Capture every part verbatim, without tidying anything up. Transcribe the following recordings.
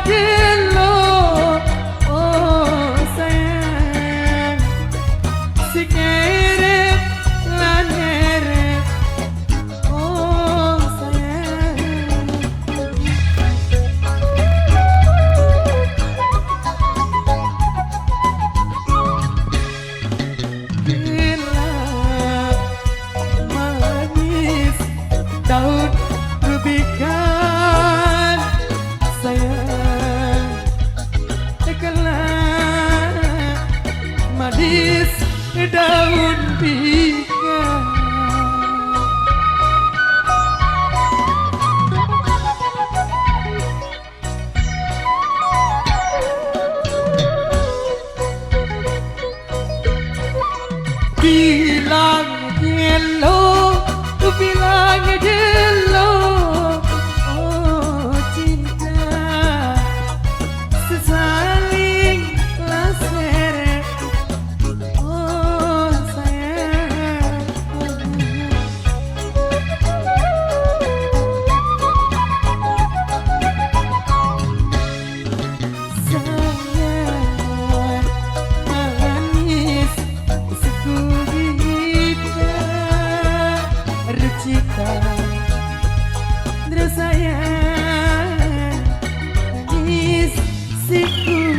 Jelo, oh sayang, si kerep lan ngerep, oh sayang. Gelap manis daun rubikan, sayang. Gelap manis daun bikan. Bilang jelo, bilang jelo, oh cinta, sesaling lasere, oh sayang. Sayang manis, sukubita, rucita. Terus sayang manis, sukubita.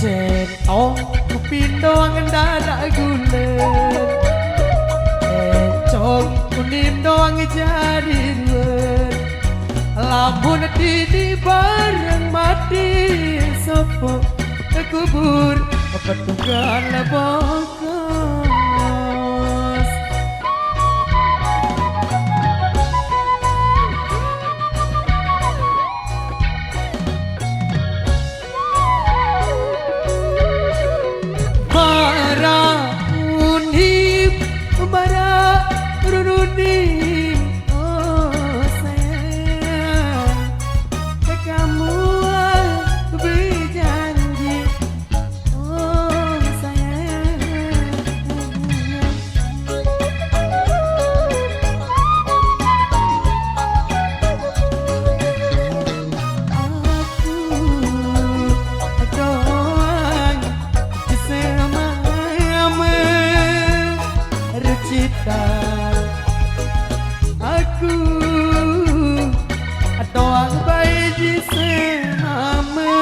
Centong pindong dadak gulen, encong kuning doang jari duen. Lamun dini bareng mati, sopo kubur petunggal bong. Bara unim, bara rununim, oh sayang, kamu berjanji. Oh sayang, aku doang semama recita. Aku doang bae semama.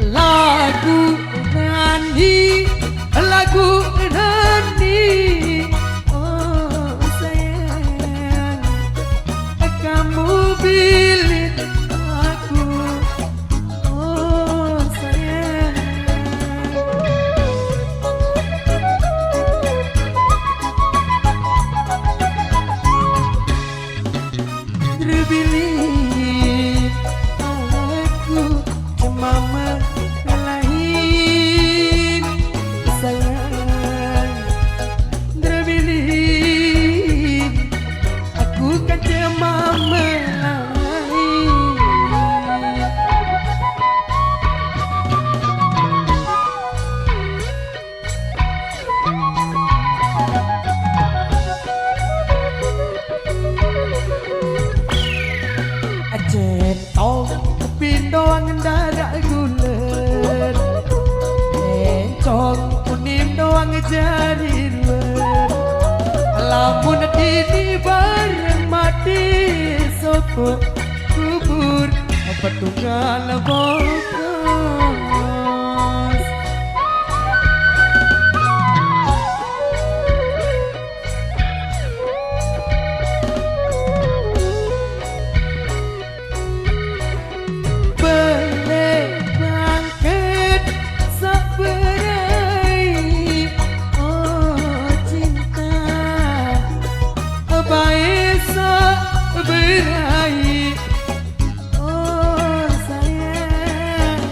Lagu nani, lagu nani, oh sayang, kamu bilin aku, oh sayang. Drebili aku cemama lain sayang. Drebili aku kan cemama lain. Centong pindong dadak gulen, encong unim doang jari duen. Lamun dini bareng mati, sopo kubur petunggal bongkos. Balik bangkit seberai, oh cinta, bae seberai, oh sayang.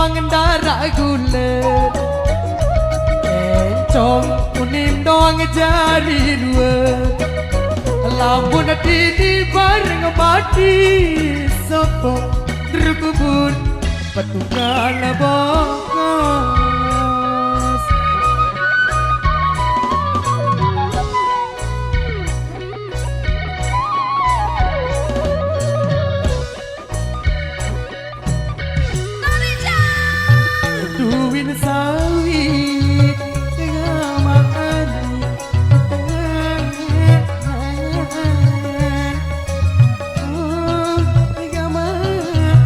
Ngendarak gulet, encong unim doang jari dua. Lamun dini bareng mati, sopo derkubur petunggal bongkos. Duwin sawit ngamaan tengahan. Oh, ngamaan.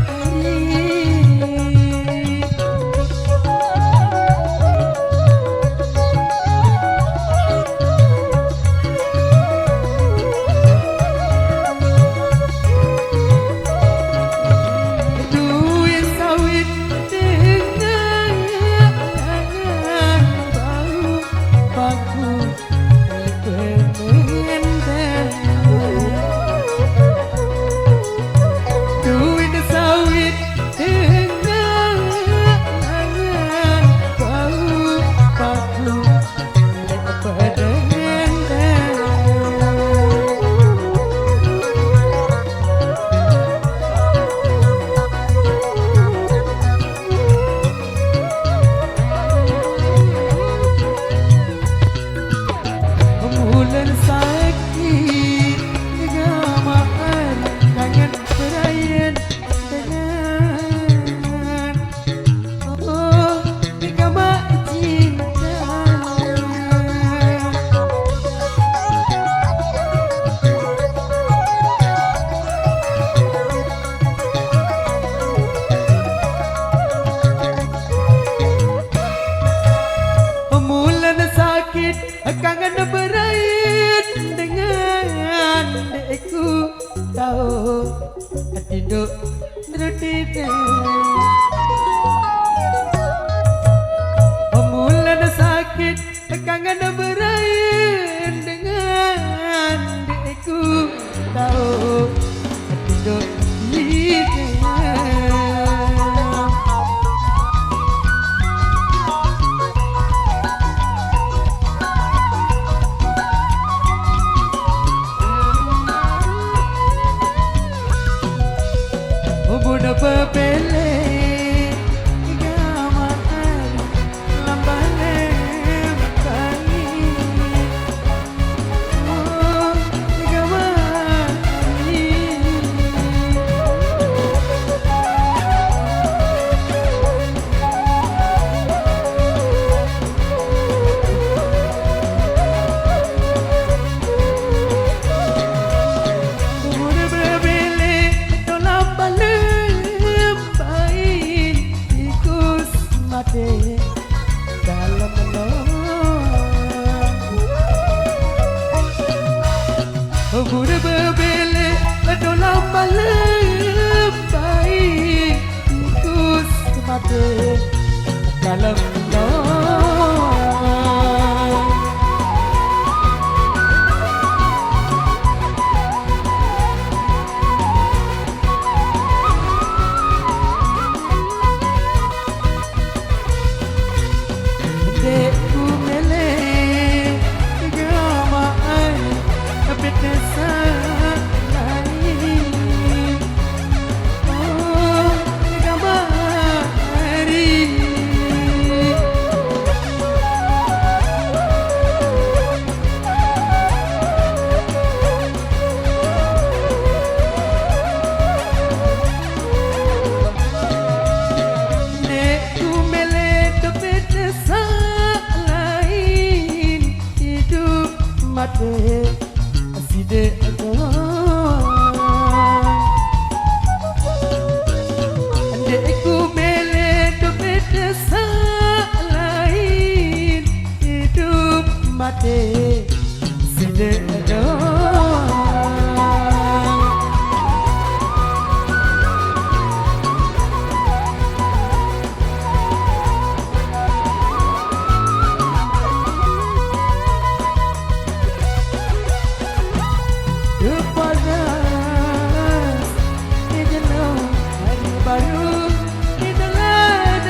Duit sawit dengan bau baku pengendang. Duit sawit dengan bau baku Bulan sakit gamaan kangen berayan dengan. Oh, gamak cinta. Mulan sakit kangen berayan dengan deku. Tau tinduk tertitik. Mulan sakit kangen berayan dengan deku. Tau tinduk tertitik. Ubun bebele gamaan lambang lembang. Mate dalem lelong. Gure bebele dolam balem baik, tikus mate dalem lelong. Dek ku mele gamaan bete salai. Oh, gamaan hari. Dek ku mele dompet desa lain hidup mate side doang. Dek ku mele dompet desa lain hidup mate side doang. Kepanas di jenuh hari baru di dalam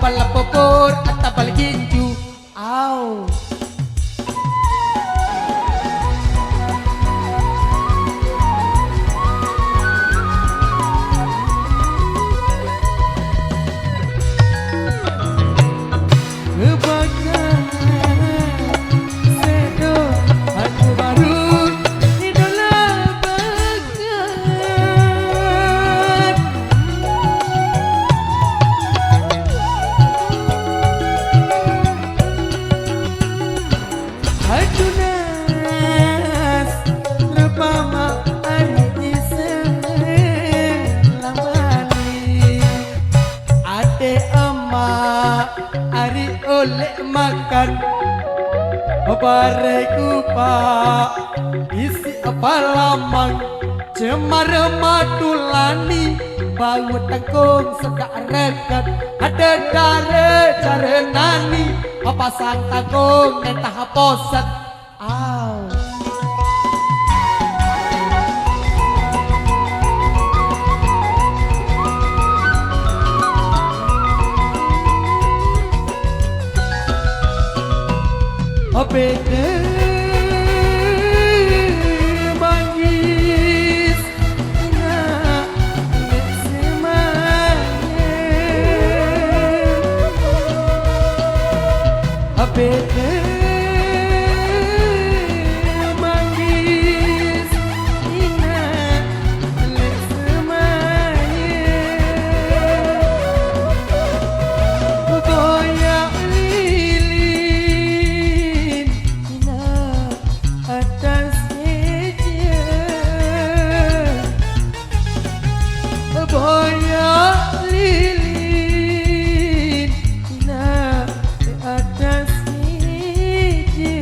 Lepepur atabal ginju. Au. Kebakar sedo aku baru idola bakar. Adunas, repama ari ise lambali. Ade emak ari oleh makan. Bare kupa isi apa lamang. Cemara matulani, bau tengkung sedak reket. Ada dare cara nani, pasang tanggung entah poset. Au. Beda manggis. Atas meja boya lilin, nak atas meja.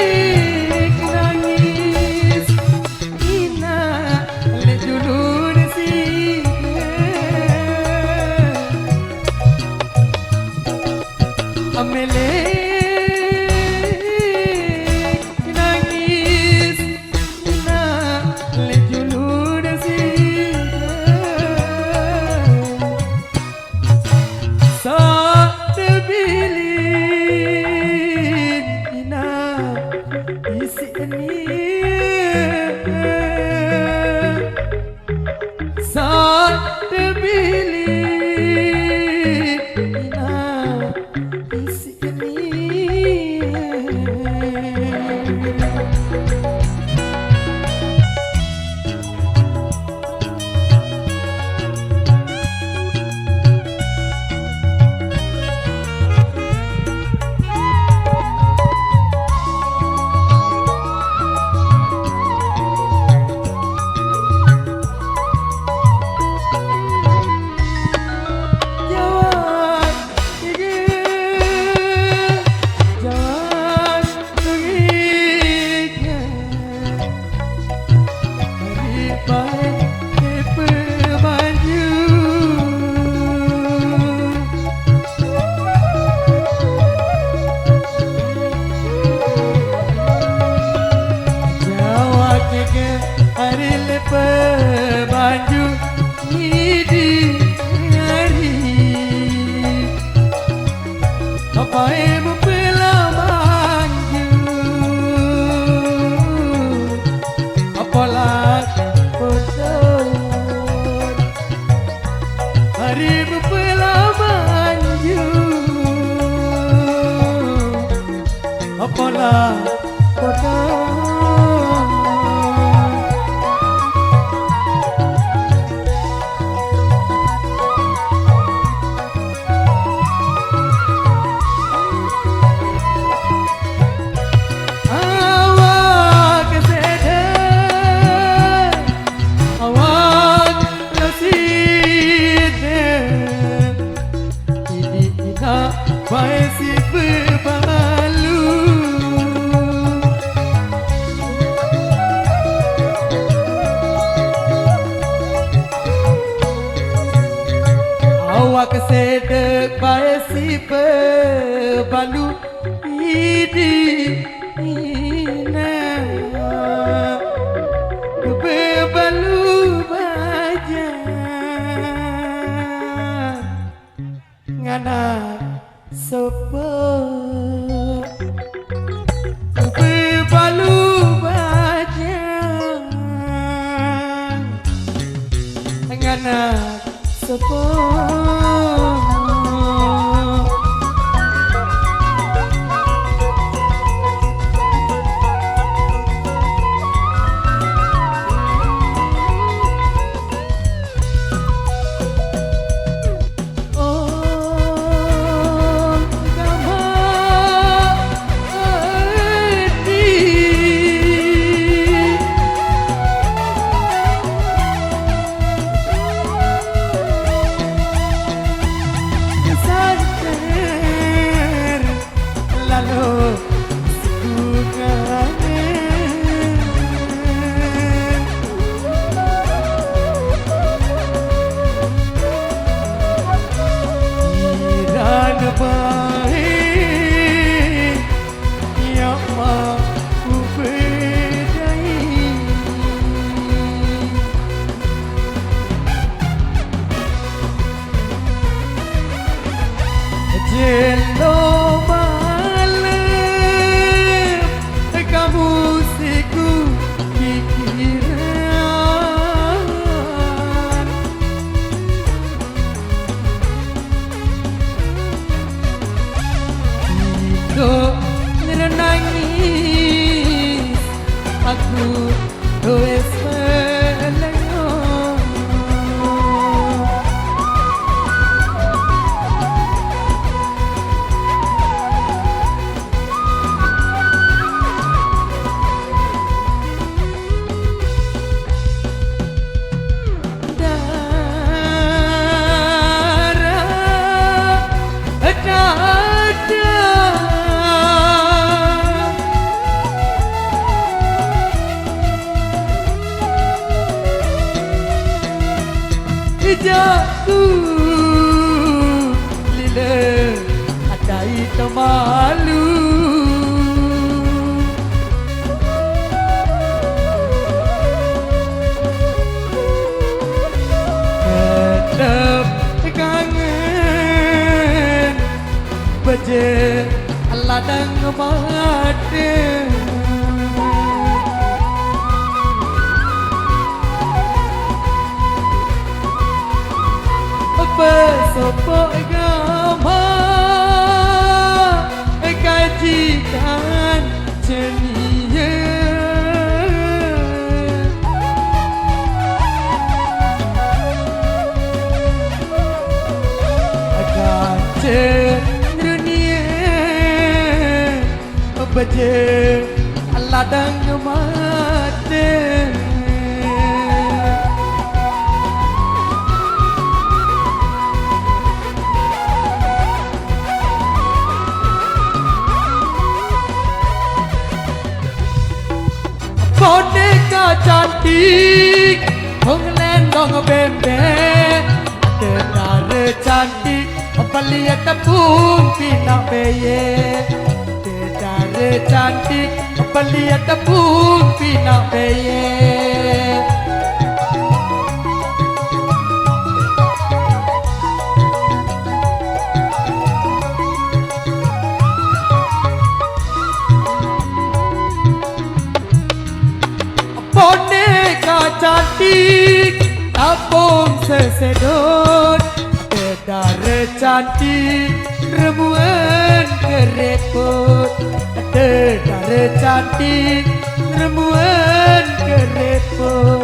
Pemilik nangis. Ina lek dulur sida. Amelek nangis, ina lek dulur sida. Sak tebilin ina isi ni. Sak tebilin ina isi ni. Jawab, jawab, Apai mempelamanju, apalah kotor. Hari mempelamanju, apalah kotor. Awak kesehatan, awak kesehatan. Ini kita baik. Si bebalu. Awak sedek bae si bebalu. Idi ina bebalu baja. Ngana sopo bebalu baja. Ngana sopo. Lalu suka Iran bae, ya ma ubedai. Jelo malam kamu siku pikiran. Indo nangis aku. Wes peleo. Dara dada. Ijaku lile adai temalu. Tetep kangen baja ladang mate. Pesopok gama kajikan cenia. Kaca dunia. Baja ladang mate. Boneka cantik, hong lendong bembe, tetare cantik. Beli tepung pinang beye. Dedare cantik, beli tepung pinang beye. Boneka cantik, tapung sesedot. Dara cantik, remuan kerepot. Dara cantik, remuan kerepot.